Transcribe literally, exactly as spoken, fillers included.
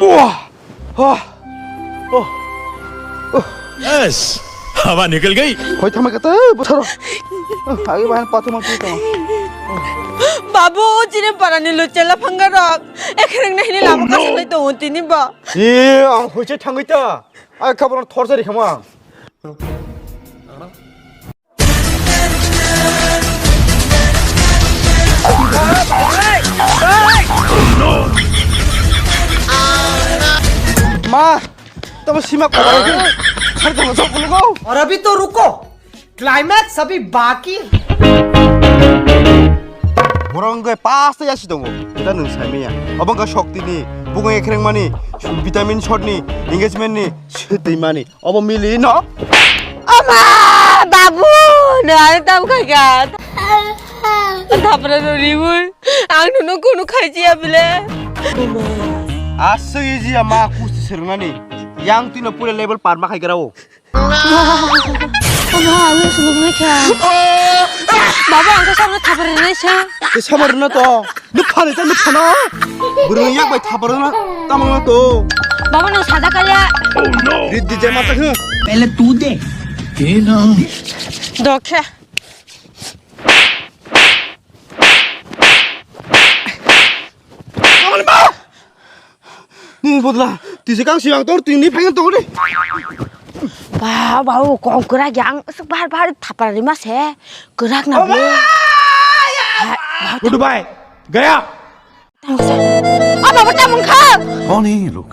Wah! Wah! Oh! Yes! हवा निकल गई। Hoi thamai kata, bwtharo. Agi bahan pathuma tu tama. Babu, chini parani luchela phangarok. Ekhreng na hini lama kasalai tongo tini bo. Ye, ang hoiche thangwi ta. Ai khabar thorsa ri khama. Ma, tamo sima kotor ke. Har tamo sok pulugo. और अभी तो रुको, क्लाइमैक्स अभी बाकी है। Borok wngkhe pasta yasi tongo. Ita nwng saimanya. Obo wngkha soktini, bukung ekrengmani, vitamin shot ni, engagement ni, swtwi mani. Obo mili no? Ama, babu, no, ano tam khaga. Thapra no riwi. Ang no, no, kono khaijiya bile. Aswk easy ama kusti swrwngnani. Yang twi no pura level par ma khai grao. Ama, ano swrwngmai kha. Baba, ang khe sabno thapra rinai sa. Te sabar rwna to. Nuk phani ta nuk phano. Bwrwi yak bai thapar rwna. Tamang na to. Baba, no sada kaya. Riddi je mata khu. पहले तू दे। Dokhe. Ni bodla, tisi kang siang tor tini phayan tor ni. Ba, ba, o kong kwrak ya, ang aswk bahar bahar thapar rima se, kwrak na bo. Goodbye, gaya. Tamsa. O baba tamung kha. कौन है ये लोग?